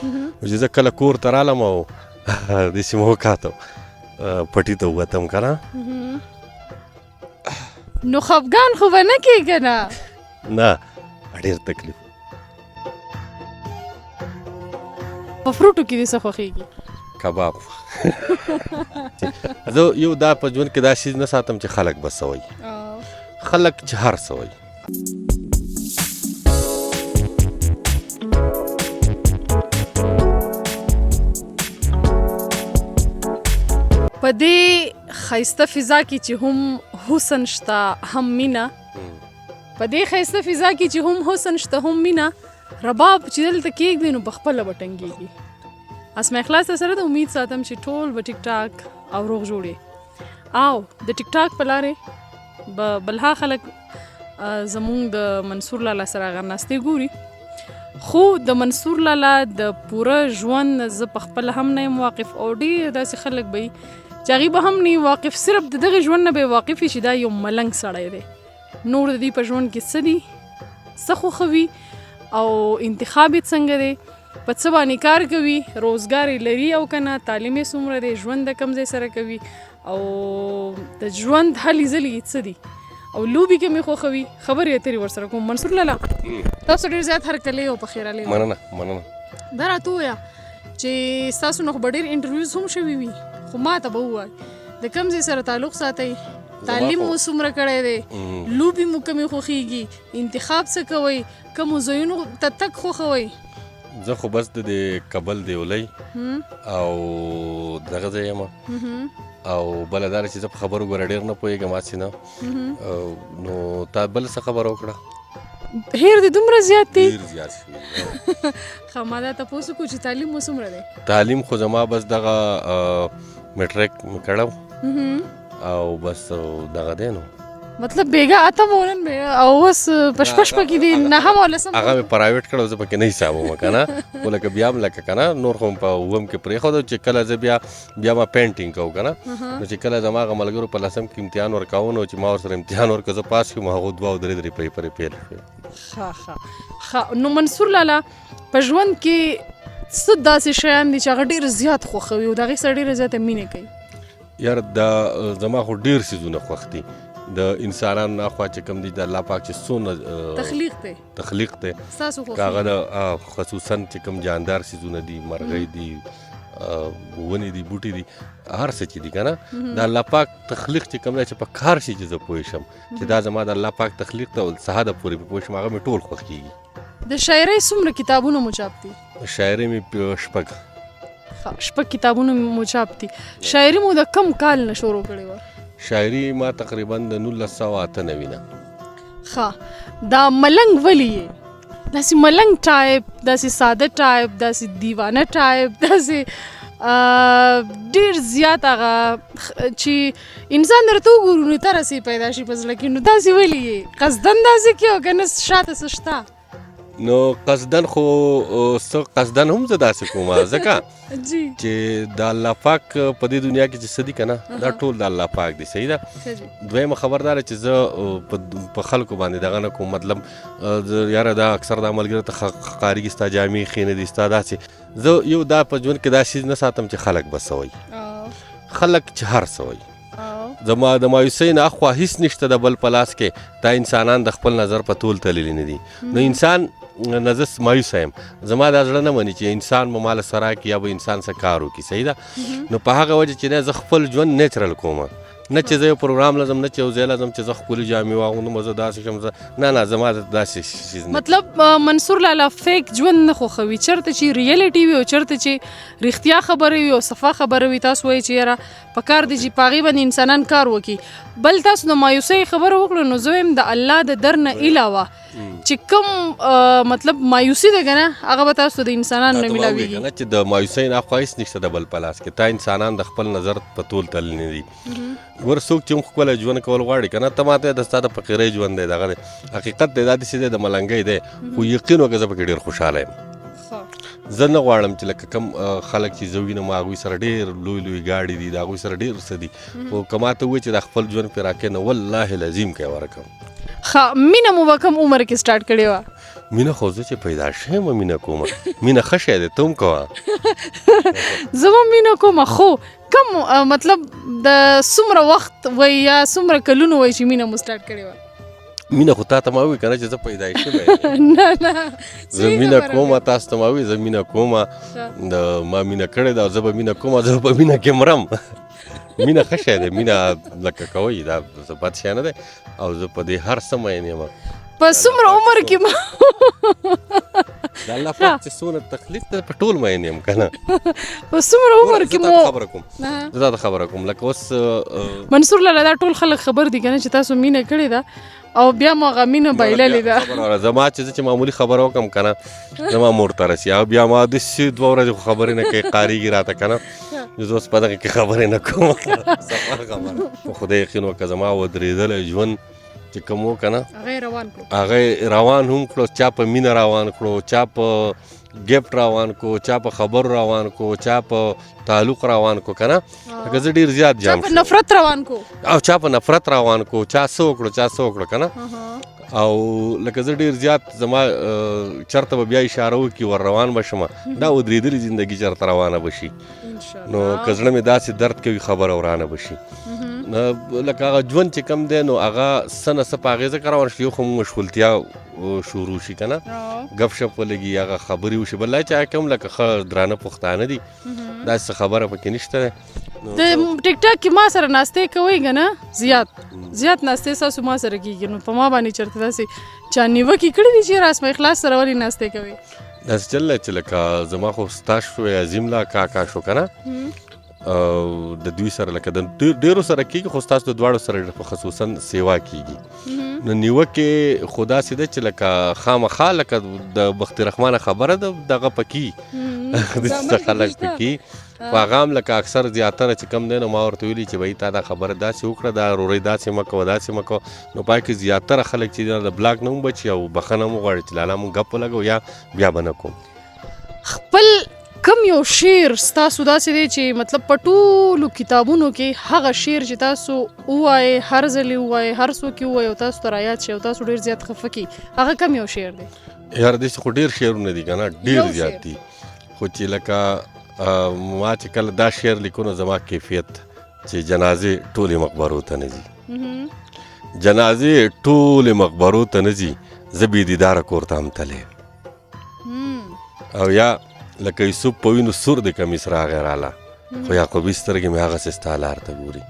چې زه کله کور ته رالم او داسې مې وکاته، پټي ته ووتم که نه. نو خفګان خو به نه کې که نه؟ نه، ډېر تکلیف. په فروټو کې دې څه خوښېږي؟ کباب. زه یو دا په ژوند کې دا شیز نه ساتم چې خلک به څه وایي، خلک چې هر څه وایي. په دې ښایسته فضا کې چې هم حسن شته هم مینه، په دې ښایسته فضا کې چې هم حسن شته هم مینه، رباب چې دلته کېږدي نو په خپله به ټنګېږي. اسما اخلاص سره د امید ساتم چې ټول به ټیک ټاک او روغ جوړي او د ټیک ټاک په لارې به بلها خلک زمونږ د منصور لالا سره هغه ناستې ګوري. خو د منصور لالا د پوره ژوند زه په خپله هم نه یم واقف، او ډېر داسې خلک به وي چې هغوی به هم نه واقف، صرف د دغې ژوند نه به واقف وي چې دا یو ملنګ سړی دی. نور د دې په ژوند کې څه دي، څه خوښوي او انتخاب یې څنګه دی، په څه باندې کار کوي، روزګار یې لري او که نه، تعلیم یې څومره دی، ژوند د کوم ځای سره کوي او د ژوند هلې ځلې یې څه دي او لوبې کومې خوښوي، خبرې اترې ورسره کوم. منصور لالا، تاسو ډېر زیات هرکلی او په خیر راغلی. مننه مننه. دا راته ووایه چې ستاسو نه خو به ډېر انټرویوز هم شوي وي، خو ما ته به ووایي د کوم ځای سره تعلق ساتئ، تعلیم مو څومره کړی دی، لوبې مو کومې خوښېږي، انتخاب څه کوئ، کومو ځایونو ته تګ خوښوئ؟ زه خو بس د دې کبل دیولۍ او دغه ځای یم، او بله دا چې زه په خبرو ګوره ډېر نه پوهېږم هسې نه. نو تا بل څه خبره وکړه؟ هېر دې دومره زیات دی؟ ډېر زیات شوي. ښه، ما دا تپوس وکړو چې تعلیم مو څومره دی؟ تعلیم خو زما بس دغه میټریک مې کړی او بس دغه دی. نو مطلب بیګا اتم او نن او اوس په شپه شپه کې دي نهم او لسم. هغه مې پرایویټ کړو، زه پکې نه حسابوم که نه، خو لکه بیا هم لکه که نه نور خو په اووم کې پرېښودو چې کله زه بیا بیا ما پینټینګ کوو که نه. نو چې کله زما هغه ملګرو په لسم کې امتحان ورکاوه، نو چې ما ورسره امتحان ورکړ، زه پاس شوم، هغو دوه او درې درې پیپرې پیل شوې. ښه ښه ښه. نو منصور لالا، په ژوند کې څه داسې شیان دي چې هغه ډېر زیات خوښوي او د هغې سره ډېره زیاته مینه کوي؟ یار دا زما خو ډېر څیزونه خوښ دي د انسانانو نه خوا چې کوم دي، د الله پاک چې څونه تخلیق دی، تخلیق دی ستاسو خوښ هغه د خصوصا چې کوم جاندار څیزونه دي، مرغۍ دي، ونې دي، بوټي دي، هر څه چې دي که نه، د الله پاک تخلیق چې کوم دی چې په کار شي چې زه پوه شم چې دا زما د الله پاک تخلیق ته ساده پورې پوه شم، هغه مې ټول خوښ کېږي. د شاعرۍ څومره کتابونه مو چاپ دي؟ شاعرۍ مې شپږ. شپږ کتابونه مو چاپ دي. شاعري مو د کم کال نه شروع کړې وه؟ شاعري ما تقریبا د 1998 نه. ښه، دا ملنګ ولې یې؟ داسې ملنګ ټایپ، داسې ساده ټایپ، داسې دیوانه ټایپ، داسې ډېر زیات هغه چې انسان درته وګورو نو ترس یې پیدا شي په زړه کې، نو داسې ولې یې؟ قصدن داسې کې او که نه شاته څه شته؟ نو قصدن خو څه قصدن هم زه داسې کوم، ځکه چې د الله پاک په دې دنیا کې چې څه دي که نه، دا ټول د الله پاک دي. صحیح ده. دویمه خبر دا ده چې زه په خلکو باندې دغه نه کوم، مطلب یاره دا اکثر دا ملګري ته ښکارېږي ستا جامې ښې نه دي، ستا داسې. زه یو دا په ژوند کې دا شیز نه ساتم چې خلک به څه وایي، خلک چې هر څه وایي. زما د مایوسۍ نه اخوا هیڅ نشته د بل په لاس کې، دا انسانان د خپل نظر په تول تللي نه دي. نو انسان نه زه مایوسه یم، زما دا زړه نه مني چې انسان به ماله څه راکړي یا به انسان څه کار وکړي. صحیح ده. نو په هغه وجه چې نه زه خپل ژوند نیچرل کوم، نه چې زه یو پروګرام لزم، نه چې یو ځای لزم چې زه ښکلي جامې واغوندم، زه داسې شم، زه نه نه، زما داسې څیز نه. مطلب منصور لالا فیک ژوند نه خوښوي، چېرته چې ریالټي وي او چېرته چې رښتیا خبره وي او صفا خبره وي. تاسو وایئ چې یاره په کار دی چې په هغې باندې انسانان کار وکړي. بل تاسو د مایوسۍ خبره وکړه، نو زه وایم د الله د در نه علاوه چې کوم مطلب مایوسي ده که نه، هغه به تاسو د انسانانو نه ملاویږي. که نه چې د مایوسۍ نه اخوا هېڅ نشته د بل په لاس کې، تا انسانان د خپل نظر په تول تللي نه دي. ګوره څوک چې هم ښکلی ژوند کول غواړي که نه، ته ماته د ستا د فقیرۍ ژوند دی، دغه دی حقیقت دی، دا داسې دی د ملنګۍ دی، خو یقین وکړه زه پکې ډېر خوشحاله یم. زه نه غواړم چې لکه کم خلک چې زه وینم هغوی سره ډېر لوی لوی ګاډي دي، د هغوی سره ډېر څه دي، خو که ما ته ووایي چې دا خپل ژوند پرې راکړې، نو والله العظیم که یې ورکړم. ښه، مینه مو په کوم عمر کې سټارټ کړې وه؟ مینه خو زه چې پیدا شوم مینه کوم. مینه ښه شی دی، ته هم کوه. زه هم مینه کوم، خو کم مطلب د څومره وخت وای یا څومره کلونو وای چې مینه مو سټارټ کړې وه؟ مینه خو تا ته ما وویل که نه چې زه پیدا شوی. نه نه، زه مینه کوم، تاسو ته ما وویل زه مینه کوم، د ما مینه کړې ده، زه به مینه کوم، زه به مینه کې مرم. مینه ښه شی دی، مینه لکه کوئ، دا څه بد شی نه دی، او زه په دې هر څه مین یم. په څومره عمر کې ما د الله پاک چې څونه تخلیق دی په ټول مین یم که نه. په څومره عمر کې مو خبره کوم، زه تا ته خبره کوم، لکه اوس منصور لالا دا ټول خلک خبر دي که نه چې تاسو مینه کړې ده او بیا مو هغه مینه بایللې ده. زما چې زه چې معمولي خبره وکړم که نه، زما مور ته رسي، او بیا ما داسې 2 ورځې خو خبرې نه کوي، قاریږي راته که نه، زه اوس په دغه کې خبرې نه کوم. صفا خبره په خدای یقین وکړه، زما ودرېدلی ژوند چې کوم و که نه، هغه یې روان کړو، هغه یې روان هم کړو، چا په مینه روان کړو، چا په ګفټ روان کړو، چا په خبرو روان کړو، چا په تعلق روان کړو که نه. لکه زه ډېر زیات جام چا په نفرت روان کړو، او چا په نفرت روان کړو، چا څه وکړو، چا څه وکړو که نه. او لکه زه ډېر زیات زما چېرته به بیا اشاره وکړي ور روان به شم، دا ودرېدلې زندګي چېرته روانه به شي، نو که زړه مې داسې درد کوي خبره ورانه به شي. لکه هغه ژوند چې کوم دی نو هغه څه نه څه په هغې ځکه روان شي، یو خو موږ مشغولتیا شروع شي که نه، ګپ شپ ولګي، هغه خبرې وشي، بل چې هغه کوم لکه ښه درانه پښتانه دي، داسې خبره پکې نشته دی. د ټیک ټاک کې ما سره ناستې کوئ که نه، زیات زیات ناستې ستاسو ما سره کېږي، نو په ما باندې چېرته داسې چا نیوکې کړې دي چې راسمه اخلاص سره ولې ناستې کوئ؟ داسې چل دی چې لکه زما خو ستا شو عظیم لا کاکا شو که نه، او د دوی سره لکه د ډېرو سره کېږي، خو ستاسو د دواړو سره ډېر په خصوصاً سیوا کېږي. نو نیوکې خو داسې ده چې لکه خامخا لکه د بخت رحمانه خبره ده، دغه پکې داسې څه خلک پکې، خو هغه هم لکه اکثر زیاتره چې کوم دی نو ما ورته ویلي چې بهی تا دا خبره داسې وکړه، دا رورۍ داسې مه کوه، داسې مه کوه، نو پای کې زیاتره خلک چې د بلاک نه هم بچي او بخښنه هم وغواړي چې لالا مونږ ګپ ولګو یا بیا به نه کوم. خپل کوم یو شعر ستاسو داسې دی چې مطلب په ټولو کتابونو کې هغه شعر چې تاسو ووایئ، هر ځل یې ووایئ، هر څوک یې ووایي او تاسو ته رایاد شي او تاسو ډېر زیات خفه کړي، هغه کوم یو شعر دی؟ یار داسې خو ډېر شعرونه دي که نه، ډېر زیات دي، خو چې لکه ما چې کله دا شعر لیکو نو زما کیفیت چې جنازې ټولې مقبرو ته نه ځي، جنازې ټولې مقبرو ته نه ځي، زه بې دیداره کور ته هم تللی یم. او یا لکه یوسف په وینو سور د کمیس راغی راله، خو یعقوبي سترګې مې هغسې ستا لار ته ګوري.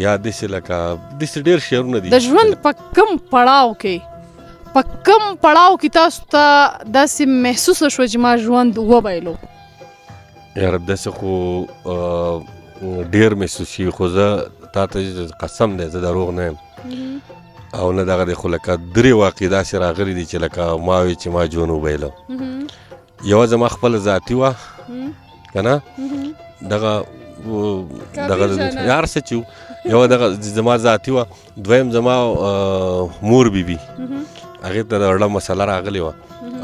یا داسې لکه داسې ډېر شعرونه دي. د ژوند په کوم پړاو کې، په کوم پړاو کې تاسو ته داسې محسوسه شوه چې ما ژوند وبایلو؟ یاره داسې خو ډېر محسوس شي، خو زه تا ته قسم دی زه دروغ نه یم او نه دغه دی، خو لکه درې واقعې داسې راغلي دي چې لکه ما وی چې ما ژوند وبایلو. یوه زما خپله ذاتي وه که نه، دغه دغه هر څه چې یوه دغه زما ذاتي وه. دویم زما مور بیبي، هغې ته د وړه مسله راغلې وه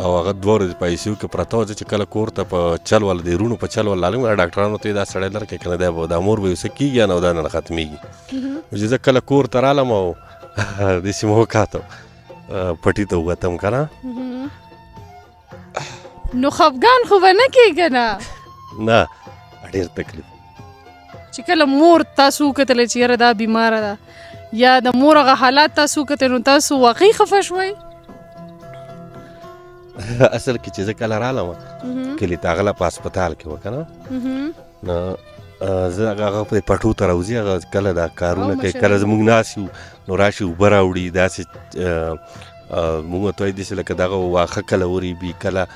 او هغه 2 ورځې په آی سي یو کې پرته وه. زه چې کله کور ته په چل والا د وروڼو په چل والا لاړم، ډاکټرانو ته یې دا سړی لرکې که نه دی به دا مور به یې څه کېږي نه دا نه ختمېږي. نو چې زه کله کور ته رالم او داسې مې وکاته، پټي ته ووتم که نه. نو خفګان خو به نه کېږي که نه؟ نه، ډېر تکلیف. چې کله مور تاسو وکتله چې یاره دا بیماره ده، یا د مور هغه حالات تاسو وکتل، نو تاسو واقعي خفه شوئ؟ اصل کې چې زه کله رالم کلي ته، هغه لا په هسپتال کې وه که نه، نو زه هغه په پټو ته راوځي، هغه کله دا کارونه کوي، کله زموږ ناست یو نو راشي اوبه راوړي، داسې موږ ورته وایي داسې لکه دغه واښه کله ورېبي، کله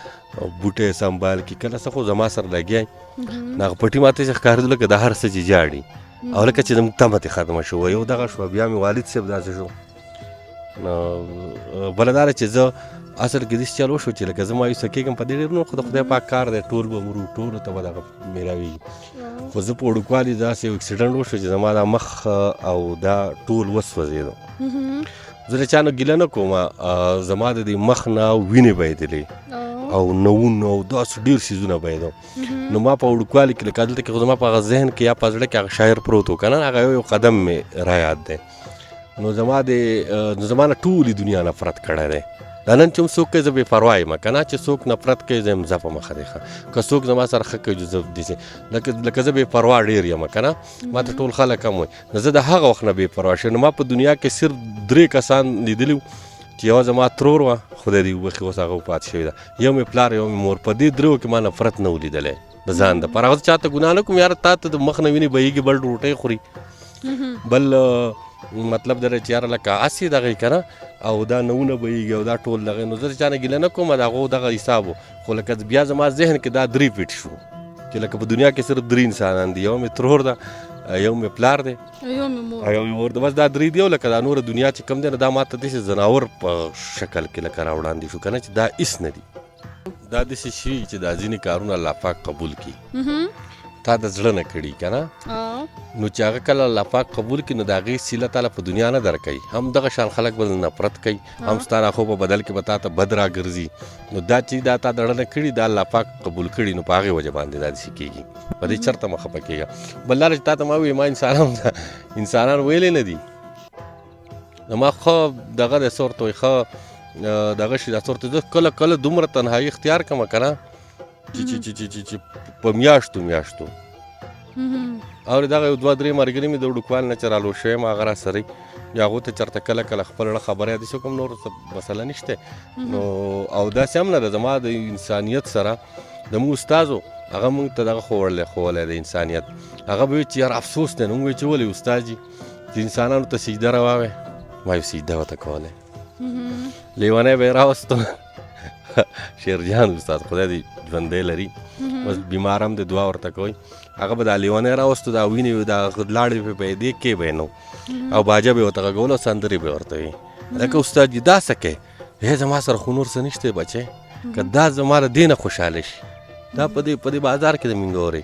بوټی سنبال کړي، کله څه، خو زما سره لګیا وي. نو هغه پټي ماته چې ښکارېدو لکه د هر څه چې جاړي او لکه چې زموږ تمه ترې ختمه شوه. یو دغه شوه، بیا مې والد صاحب داسې شو. نو بله دا ده چې زه اصل کې داسې چل وشو چې لکه زه مایوسه کېږم په دې ډېر، نو خو د خدای پاک کار دی، ټول به مرو، ټولو ته به دغه میلاوېږي. خو زه په وړوکوالي داسې یو اکسیډنټ وشو چې زما دا مخ او دا ټول وسوځېدو. زه له چا نه ګیله نه کوم، زما د دې مخ نه وینې بهېدلې او نوونه او داسې ډېر څیزونه بهېدو. نو ما په وړوکوالي کې لکه دلته کې خو زما په هغه ذهن کې یا په زړه کې هغه شاعر پروت و که نه، هغه یو قدم مې را یاد دی. نو زما د نو زما نه ټولې دنیا نفرت کړی دی. دا نن چې هم څوک کوي زه بې پروا یم که نه، چې څوک نفرت کوي زه یم ځه په مخه دی ښه، که څوک زما سره ښه کوي زه داسې لکه زه بې پروا ډېر یم که نه، ما ته ټول خلک هم وایي. نو زه د هغه وخت نه بې پروا شوم. نو ما په دنیا کې صرف درې کسان لیدلي وو چې یوه زما ترور وه، خدای دې وبخښي اوس هغه وفات شوې ده، یو مې پلار یو مې مور. په دې دریو کې ما نفرت نه و لیدلی د ځان دپاره. هغه زه چاته ګناه نه کوم، یاره تا ته د مخ نه وینې بهیږي، بل ډوډۍ خوري، بل مطلب دا چې یاره لکه هسې دغه یې که نه، او دا نوونه بهیږي او دا ټول دغه. نو زه د چا نه ګیله نه کوم، د هغو دغه حساب و. خو لکه بیا زما ذهن کې دا درې فټ شو چې لکه په دنیا کې صرف درې انسانان دي، یو مې ترور ده، یو مې پلار دی، یو مې مور، یو مې مور ده، بس دا درې دي. او لکه دا نوره دنیا چې کوم دی نو دا ما ته داسې ځناور په شکل کې لکه راوړاندې شو که نه، چې دا هېڅ نه دي. دا داسې شي چې دا ځینې کارونه الله پاک قبول کړي، تا د زړه نه کړي که نه، نو چې هغه کله الله پاک قبول کړي نو د هغې صله تاله په دنیا نه درکوي. هم دغه شان خلک به نفرت کوي، هم ستا د ښو په بدل کې به تا ته بد راګرځي. نو دا چې دا تا د زړه نه کړي، دا الله پاک قبول کړي، نو په هغې وجه باندې دا داسې کېږي. په دې چېرته مه خفه کېږه. بل دا چې تا ته ما وویل، ما انسانان ویلی نه دي. نو ما ښه دغه دی څه ورته وایي، ښه دغه شي دا څه ورته، زه کله کله دومره تنهایي اختیار کړم که نه چې چې چې چې چې چې په میاشتو میاشتو. او دغه یو دوه درې ملګري مې د وړوکوالي نه چې رالوی شوی یم، هغه راسره وي، بیا هغو ته چېرته کله کله خپل زړه خبره داسې وکړم، نور څه مسله نشته. نو او داسې هم نه ده، زما د انسانیت سره د موږ استاد و، هغه موږ ته دغه ښوولی د انسانیت. هغه به وایي چې یار افسوس دی. نو موږ وایي چې ولې استاد جي چې انسانانو ته سجده روا وی؟ ما یو سجده ورته کوله، لیونی به یې راوستو. شیرجان استاد خدای دې ژوندی لري، بس بیمار هم دی، دعا ورته کوئ. هغه به دا لیونی راوستو، دا وینې دا لاړې به پیدې کې به یې نو، او باجه به یې ورته غږوله او سندرې به یې ورته وي. لکه استاد جي دا څه کوې؟ هې زما سره خو نور څه نشته بچی، که دا زما له دې نه خوشحاله شي، دا په دې بازار کې د مینګورې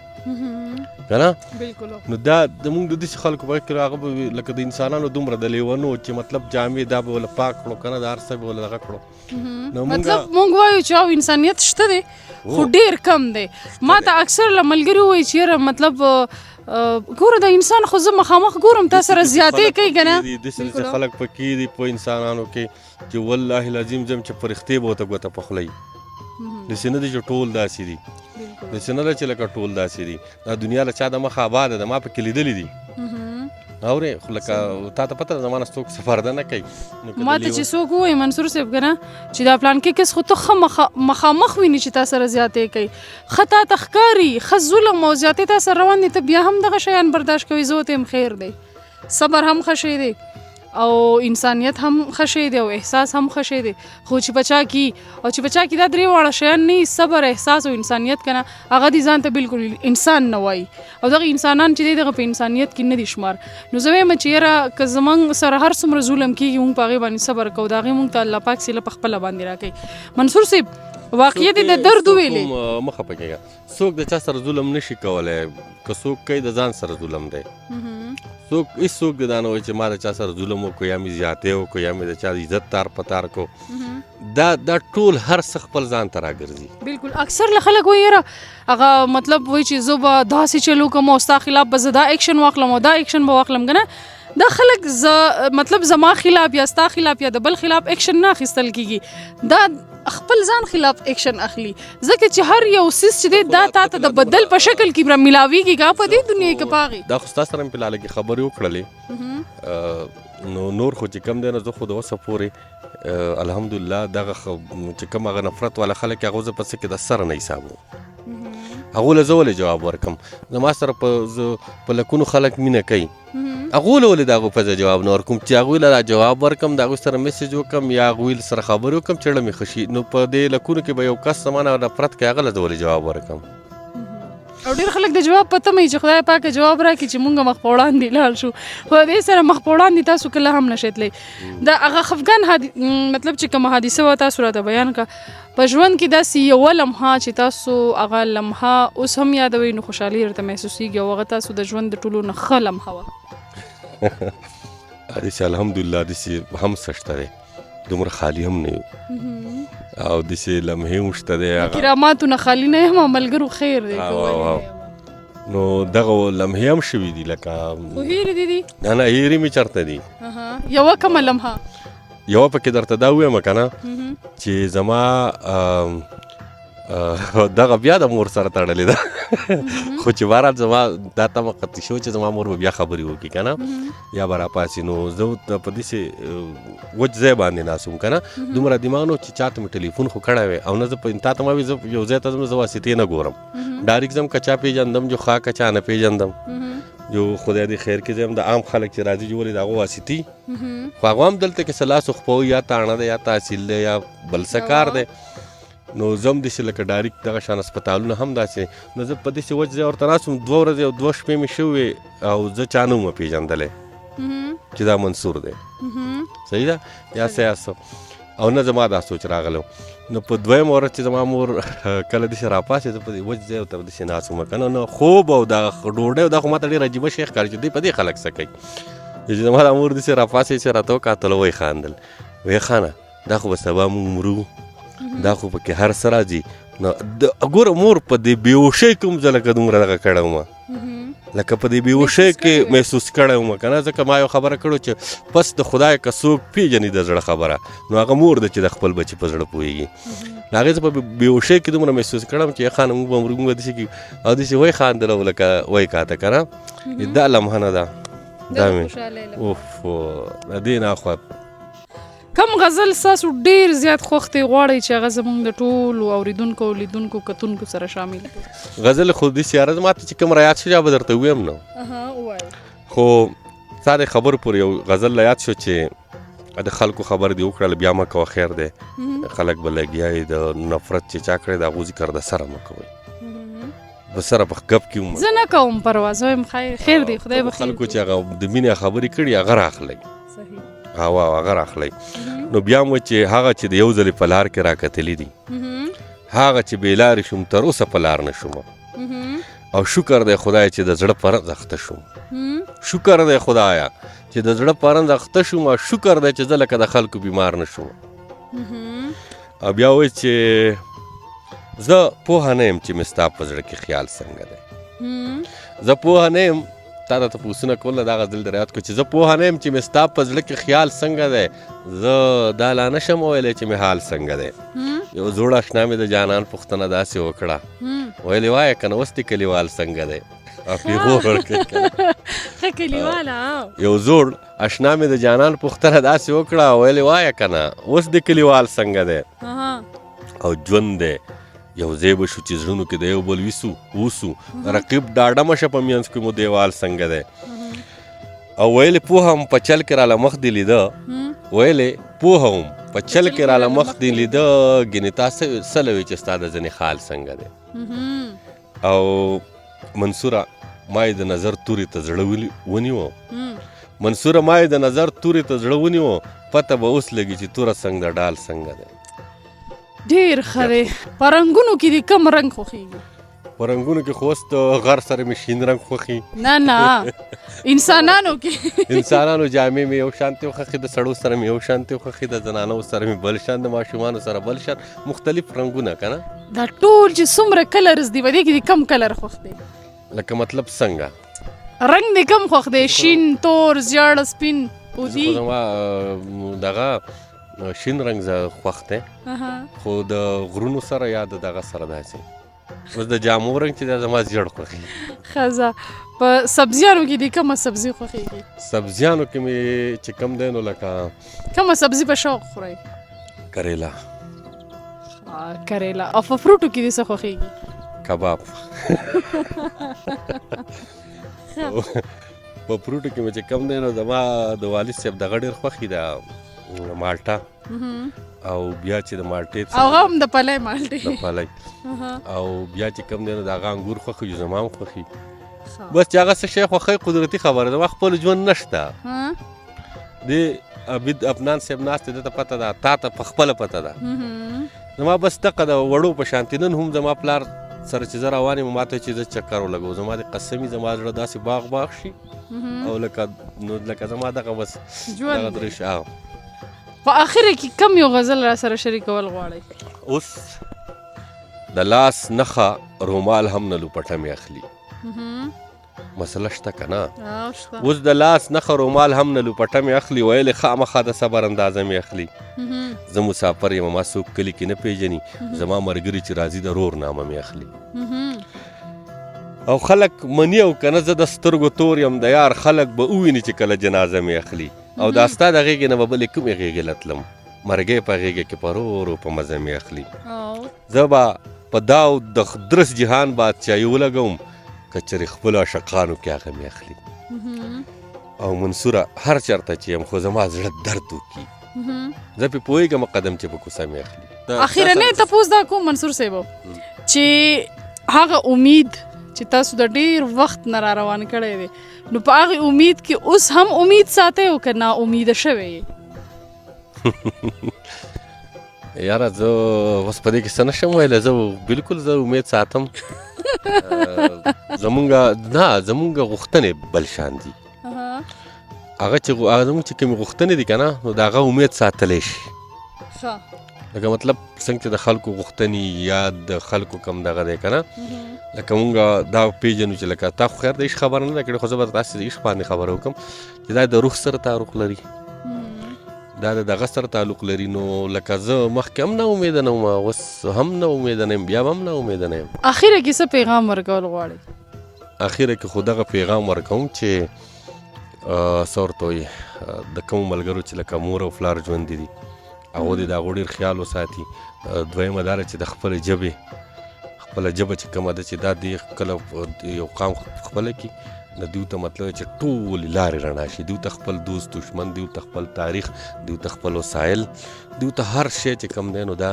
که نه؟ بالکل. نو دا زموږ د داسې خلکو په کې هغه به لکه د انسانانو دومره د لیونو چې مطلب جامې دا به ورله پاک کړو که نه، د هر څه به ورله دغه کړو. نو مطلب مونږ وایو چې او انسانیت شته دی خو ډېر کم دی. ما ته اکثر له ملګري ووایي چې یاره مطلب ګوره دا انسان خو زه مخامخ ګورم تا سره زیاتې کوي که نه. داسې خلک پکې دي په انسانانو کې چې والله العظیم زم چې فرښتې به ورته ګوته په خوله وي. داسې نه دي چې ټول داسې دي، داسې نه ده چې لکه ټول داسې دي. دا دنیا له چا د مخه آباده ده، ما پکې لیدلي دي. اورې خو لکه تا ته پته ده زما نه څوک څه پرده نه کوي. ما ته چې څوک ووایي منصور صاحب که نه چې دا پلان کې کس خو ته ښه مخامخ ویني چې تا سره زیاتې کوي، ښه تا ته ښکاري، ښه ظلم او زیاتې تا سره روان دي، ته بیا هم دغه شیان برداشت کوي. زه ورته وایم خیر دی، صبر هم ښه شی دی او انسانیت هم ښه شی دی او احساس هم ښه شی دی. خو چې په چا کې او چې په چا کې دا درې واړه شیان نه وي، صبر، احساس او انسانیت که نه، هغه دې ځان ته بالکل انسان نه وایي. او دغه انسانان چې دی دغه په انسانیت کې نه دي شمار. نو زه وایم چې یاره که زمونږ سره هر څومره ظلم کېږي مونږ په هغې باندې صبر کوو، د هغې مونږ ته الله پاک صله په خپله باندې راکوي. منصور صاحب واقعیت د درد ویلې. مه خفه کېږه، څوک د چا سره ظلم نشي کولی، که څوک کوي د ځان سره ظلم دی. څوک هېڅ څوک دې دا نه وایي چې ما د چا سره ظلم وکړو یا مې زیاتی وکړو یا مې د چا عزت تار په تار کړو. دا ټول هر څه خپل ځان ته راګرځي. بالکل. اکثر له خلک وایي یاره هغه مطلب وایي چې زه به داسې چل وکړم او ستا خلاف به زه دا اکشن واخلم او دا اکشن به واخلم، که نه دا خلک مطلب زما خلاف یا ستا خلاف یا د بل خلاف اکشن نه اخیستل کېږي، دا خپل ځان خلاف اکشن اخلي. ځکه چې هر یو څیز چې دی دا تا ته د بدل په شکل کې را میلاویږي که په دې دنیا کې په هغې. دا خو ستا سره مې په لاله کې خبرې وکړلې. نو نور خو چې کوم دی نو زه خو د اوسه پورې الحمدلله دغه چې کوم هغه نفرت والا خلک هغه زه په څه کې د سره نه حسابوم. هغو له زه ولې جواب ورکم؟ زما سره په لکونو خلک مینه کوي، هغو له ولې د هغو په ځای جواب نه ورکوم؟ چې هغوی له جواب ورکم، د هغوی سره میسج وکړم یا هغوی سره خبرې وکړم چې زړه مې ښه شي. نو په دې لکونو کې به یو کس زما نه نفرت کوي، هغه له زه ولې جواب ورکم؟ او ډېر خلک د جواب په تمه وي چې خدای پاک جواب راکړي چې مونږ مخ په وړاندې لاړ شو، خو دې سره مخ په وړاندې تاسو کله هم نشئ تللی. دا هغه خفګان مطلب چې کومه حادثه وه تاسو راته بیان کړه، په ژوند کې داسې یوه لمحه چې تاسو هغه لمحه اوس هم یادوئ نو خوشحالي درته محسوسېږي او هغه تاسو د ژوند د ټولو نه ښه لمحه وه. داسې الحمدلله داسې هم څه شته دی، دومره خالي هم نه یو او داسې لمحې هم شته دی. کراماتو نه خالي نه یم، ملګرو خیر دی. نو دغه لمحې هم شوې دي لکه خو هېرې دي دي؟ نه نه، هېرې مې چېرته دي. یوه کومه لمحه؟ یوه پکې درته دا ووایم که نه چې زما دغه بیا د مور سره تړلې ده، خو چې بهرحال زما دا تمه قطعي شوه چې زما مور به بیا خبرې وکړي که نه یا به راپاڅي. نو زه په داسې وچ ځای باندې ناست وم که نه، دومره دماغ نه چې چاته مې ټلیفون خو کړی وی او نه زه په تا ته ما وی زه یو ځای ته ځم، زه واسطې نه ګورم، ډایرک ځم، که چا پېژندم جو ښه، که چا نه پېژندم جو خدای دې خیر کې ځم. د عام خلک چې راځي جو ولې د هغو واسطې، خو هغه هم دلته کې څه لاس خپو یا تاڼه دی یا تحصیل دی یا بل څه کار دی. نو زه هم داسې لکه ډایرک دغه شان هسپتالونه هم داسې، نو زه په داسې وچ ځای ورته ناست وم. 2 ورځې او 2 شپې مې شوې او زه چا نه وم پېژندلی چې دا منصور دی، صحیح ده یا څه یا څه، او نه زما دا سوچ راغلی. نو په دویم ورځ چې زما مور کله داسې راپاڅېده، زه په دې وچ ځای ورته داسې ناست وم که نه، نو خوب او دا ډوډۍ او دا خو ما ته ډېر عجیبه شی ښکاري چې دوی په دې خلک څه کوي. چې زما دا مور داسې راپاڅېده چې راته وکتل، ویې خندل، ویې خانه دا خو به سبا موږ مرو، دا خو پکې هر څه راځي. نو ګوره مور په دې بېهوښۍ کې هم زه لکه دومره دغه کړی وم، لکه په دې بېهوښۍ کې محسوس کړی وم که نه، ځکه ما یو خبره کړو چې پس د خدای که څوک پېژني د زړه خبره نو هغه مور ده چې د خپل بچي په زړه پوهېږي. نو هغې زه په بېهوښۍ کې دومره محسوس کړم چې خانه موږ به مرو، موږ به داسې کېږو او داسې ویې خاندل او لکه ویې کاته که نه، دا لمحه نه ده، دا مې اوف د دې نه اخوا. کوم غزل ستاسو ډېر زیات خوښ دی، غواړئ چې هغه زموږ د ټولو اورېدونکو او لیدونکو کتونکو سره شامل کړي؟ غزل خو داسې یاره زما ته چې کوم را یاد شو بیا به درته ووایم. نو ووایه. خو ستا د خبرو پورې یو غزل له یاد شو چې د خلکو خبر دې وکړل بیا مه کوه، خیر دی، خلک به لګیا وي د نفرت چې چا کړی د هغو ذکر د سره مه کوئ، به سره په ګپ کې وم. زه نه کوم پروا، زه وایم خیر دی، خدای به خیر خلکو چې هغه د مینې خبرې کړي هغه راخلئ، هغه راخلئ. نو بیا مو چې هغه چې د یو ځلې په لار کې راکتلي دي، هغه چې بې لارې شوم تر اوسه په لار نه شوم، او شکر دی خدای چې د زړه په رنځ اخته شوم، شکر دی خدایا چې د زړه په رنځ اخته شوم، او شکر دی چې زه لکه د خلکو بیمار نه شوم. او بیا وایي چې زه پوهه نه یم چې مې ستا په زړه کې خیال څنګه دی، زه پوهه نه یم، تا راته پوښتنه کوله دا غزل در یاد کړو چې زه پوهه نه یم چې مې ستا په زړه کې خیال څنګه دی، زه دا لا نه شم ویلی چې مې حال څنګه دی. یو زوړ اشنا مې د جانان پوښتنه داسې وکړه، ویلې وایه که نه اوس دې کلیوال څنګه دی، او پیغور ورکوي که نه. ښه کلیواله. یو زوړ اشنا مې د جانان پوښتنه داسې وکړه، ویلې وایه که نه اوس دې کلیوال څنګه دی، او ژوند دی یو ځای به شو چې زړونو کې د یو بل ویسو اوسو، رقیب ډاډه مه شه په منځ کې مو دیوال څنګه دی. او ویلې پوهه وم په چل کې راله مخ دې لیده، ویلې پوهه وم په چل کې راله مخ دې لیده، ګینې تا څه لوي چې ستا د ځینې خال څنګه دی. او منصوره ما یې د نظر تورې ته زړه ونیو، منصوره ما یې د نظر تورې ته زړه ونیو، پته به اوس لګي چې توره څنګه ده ډال څنګه دی. ډېر ښه دی. په رنګونو کې دې کوم رنګ خوښېږي؟ په رنګونو کې خو اوس د غر سره مې شین رنګ خوښي. نه نه، انسانانو کې. انسانانو جامې مې یو شانتې خوښي، د سړو سره مې یو شانتې خوښي، د زنانو سره مې بل شان، د ماشومانو سره بل شان، مختلف رنګونه که نه. دا ټول چې څومره کلرز دي په دې کې دې کوم کلر خوښ دی؟ لکه مطلب څنګه؟ رنګ دې کوم خوښ دی؟ شین، تور، زیړ، سپین، اودي؟ زه خو زما دغه شین رنګ زه خوښ دی، خو د غرونو سره یا د دغه سره داسې. اوس د جامو رنګ چې دا زما زیړ خوښي. ښه، ځه. په سبزیانو کې دې کومه سبزي خوښېږي؟ سبزیانو کې مې چې کوم دی نو لکه کومه سبزي په شوق خورئ؟ کریلا. کریلا. او په فروټو کې دې څه خوښېږي؟ کباب. په فروټو کې مې چې کوم دی نو زما د والد صاحب دغه ډېر خوښي ده، مالټه. او بیا چې د مالټې هغه هم د پلۍ مالټې. د پلۍ. او بیا چې کوم دی نو د هغه انګور خوښي، چې زما هم خوښي. بس چې هغه څه شی خوښوي قدرتي خبره ده، زما خپل ژوند نشته. دې عابد افنان صاحب ناست دی، ده ته پته ده، تا ته په خپله پته ده. زما بس دقه د وړو په شانتې. نن هم زما پلار سره چې زه روان یم، ما ته چې زه چکر ولګوم، زما د قسمي زما زړه داسې باغ باغ شي، او لکه نو لکه زما دغه بس دغه درش. په آخره کې کوم یو غزل را سره شریکول غواړئ؟ اوس د لاس نښه رومال هم نه لوپټه مې اخلي. مسله شته که نه؟ اوس د لاس نښه رومال هم نه لوپټه مې اخلي، ویلې خامخا د صبر اندازه مې اخلي. زه مسافر یم، ما څوک کلي کې نه پیژني، زما ملګري چې راځي د رور نامه مې اخلي. او خلک مني او که نه، زه د سترګو تور یم د یار، خلک به وویني چې کله جنازه مې اخلي. او دا ستا د غېږې نه به بلې کومې غېږې له تلم، مرګی په غېږه کې په رو رو په مزه مې اخلي. زه به په داو د درس جهان بادشاهي ولګوم، که چېرې خپلو عاشقانو کې هغه مې اخلي. او منصوره هر چېرته چې یم، خو زما زړه درد وکړي، زه پرې پوهېږم قدم چې په کوڅه مې اخلي. اخیرنی تپوس دا کوم منصور صاحب، چې هغه امید چې تاسو د ډیر وخت نه را روان کړی دی، نو په هغه امید کې اوس هم امید ساتئ او که نا امیده شوی؟ یاره زه اوس په دې کې څه نه شم ویلی، زه بالکل زه امید ساتم. زمونږ نه زمونږ غوښتنې بل شان دي، هغه چې هغه زمونږ چې کومې غوښتنې دي که نه، نو د هغه امید ساتلی شي. لکه مطلب څنګه چې د خلکو غوښتنې یا د خلکو کم دغه دی که نه، لکه مونږ دا پیژنو چې لکه تا خو خیر د عشق خبره نه ده کړې، خو زه به تاسې د عشق باندې خبره وکړم چې دا د روح سره تعلق لري، دا د دغه سره تعلق لري. نو لکه زه مخکې هم نا امیده نه وم، اوس هم نا امیده نه یم، بیا به هم نا امیده نه یم. اخیره کې څه پیغام ورکول غواړئ؟ اخیره کې خو دغه پیغام ورکوم چې څه ورته وایي، د کومو ملګرو چې لکه مور او پلار ژوندي دي، هغو دې د هغو ډېر خیال وساتي. دویمه دا ده چې د خپلې ژبې، خپله ژبه چې کومه ده چې دا دې کله یو قام خپله کړي، نو دوی ته مطلب چې ټولې لارې رڼا شي، دوی ته خپل دوست دښمن، دوی ته خپل تاریخ، دوی ته خپل وسایل، دوی ته هر شی چې کوم دی نو دا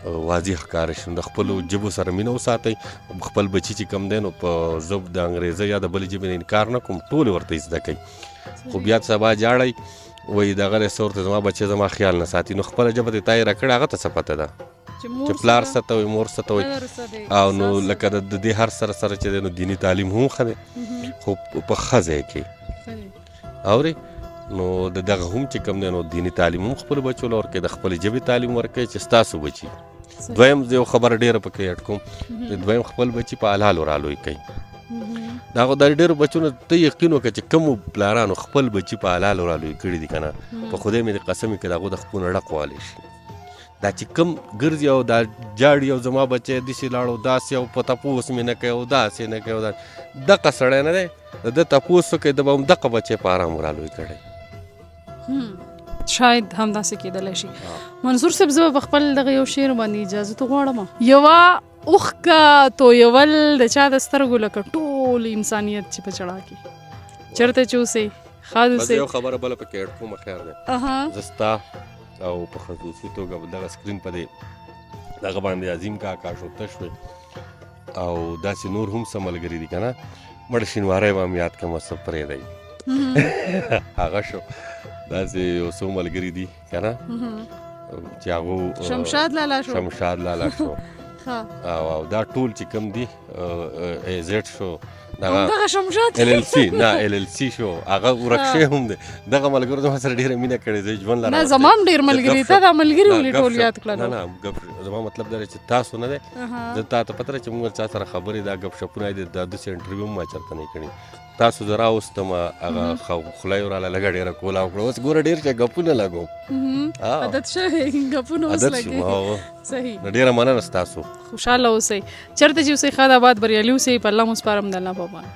واضح ښکاره شي. نو د خپلو ژبو سره مینه وساتئ، خپل بچي چې کوم دی نو په ژب د انګریزۍ یا د بلې ژبې نه انکار نه کوم، ټولې ورته زده کوي. خو بیا سبا جاړی وایي دغه دی څه ورته زما بچی زما خیال نه ساتي، نو خپله ژبه دې تا یې راکړې، هغه ته څه پته ده چې پلار څه ته وایي، مور څه ته وایي. او نو لکه د دې هر سره سره چې دی نو دیني تعلیم هم ښه دی، خو په ښه ځای کې اورې. نو د دغه هم چې کوم دی نو دیني تعلیم هم خپلو بچو له ورکوي، د خپلې ژبې تعلیم ورکوي چې ستاسو بچي. دویم زه یو خبره ډېره پکې اډ کوم، چې دویم خپل بچي په حلالو رالوی کوي. دا خو د ډېرو بچو نه ته یقین وکړه چې کومو پلارانو خپل بچي په حلالو رالوی کړي دي که نه، په خدای مې د قسم وي که د هغو د خپو نه ډک والی شي. دا چې کم ګرځي او دا جاړي او زما بچی داسې لاړو داسې او په تپوس مې نه کوي او داسې نه کوي او دا دقه سړی نه دی، د ده تپوس وکړئ، ده به هم دقه بچی په ارام رالوی کړی. شاید همداسې کېدلی شي. منصور صاحب زه به په خپل دغه یو شعر باندې اجازه وغواړم. یوه اوښکه تویول د چا د سترګو لکه ټول انسانیت چې په ژړا کې چېرته چې اوسئ ښاد بس اوسئ. یو خبره بله پکې اډ کوم، خیر دی. زه ستا او په خصوصي توګه دغه سکرین په دې دغه باندې عظیم کاکا شو تشوي او داسې نور هم څه ملګري دي که نه، مړ شینواری به هم یاد کړم، څه پرېږدئ. هغه شو داسې یو څو ملګري دي که نه چې هغو شمشاد لالا شو، شمشاد لالا شو، او دا ټول چې کوم دي ایزټ شو، دغه شمشاد ال ال سی نه ال ال سی شو، هغه ورک شوی هم دی. دغه ملګرو زما سره ډېره مینه کړې، زه ژوند لرم. نه زما هم ډېر ملګري، ته دا ملګري ولې ټول یاد کړل؟ نه نه ګپ زما مطلب دا دی چې تاسو نه دی، زه تا ته پته ده چې موږ چا سره خبرې دا ګپ شپونه دي، دا داسې انټرویو هم ما چېرته نه کړي. تاسو زه راوستم، هغه خوله یې راله لږه ډېره کولا وکړه، اوس ګوره ډېر چې ګپونه لګوم. عادت شوی ګپونه اوس لګوي. صحیح. نو ډېره مننه ستاسو. خوشحاله اوسئ، چېرته چې اوسئ ښاد آباد بریالي اوسئ. په الله مو سپارم، د الله په امان.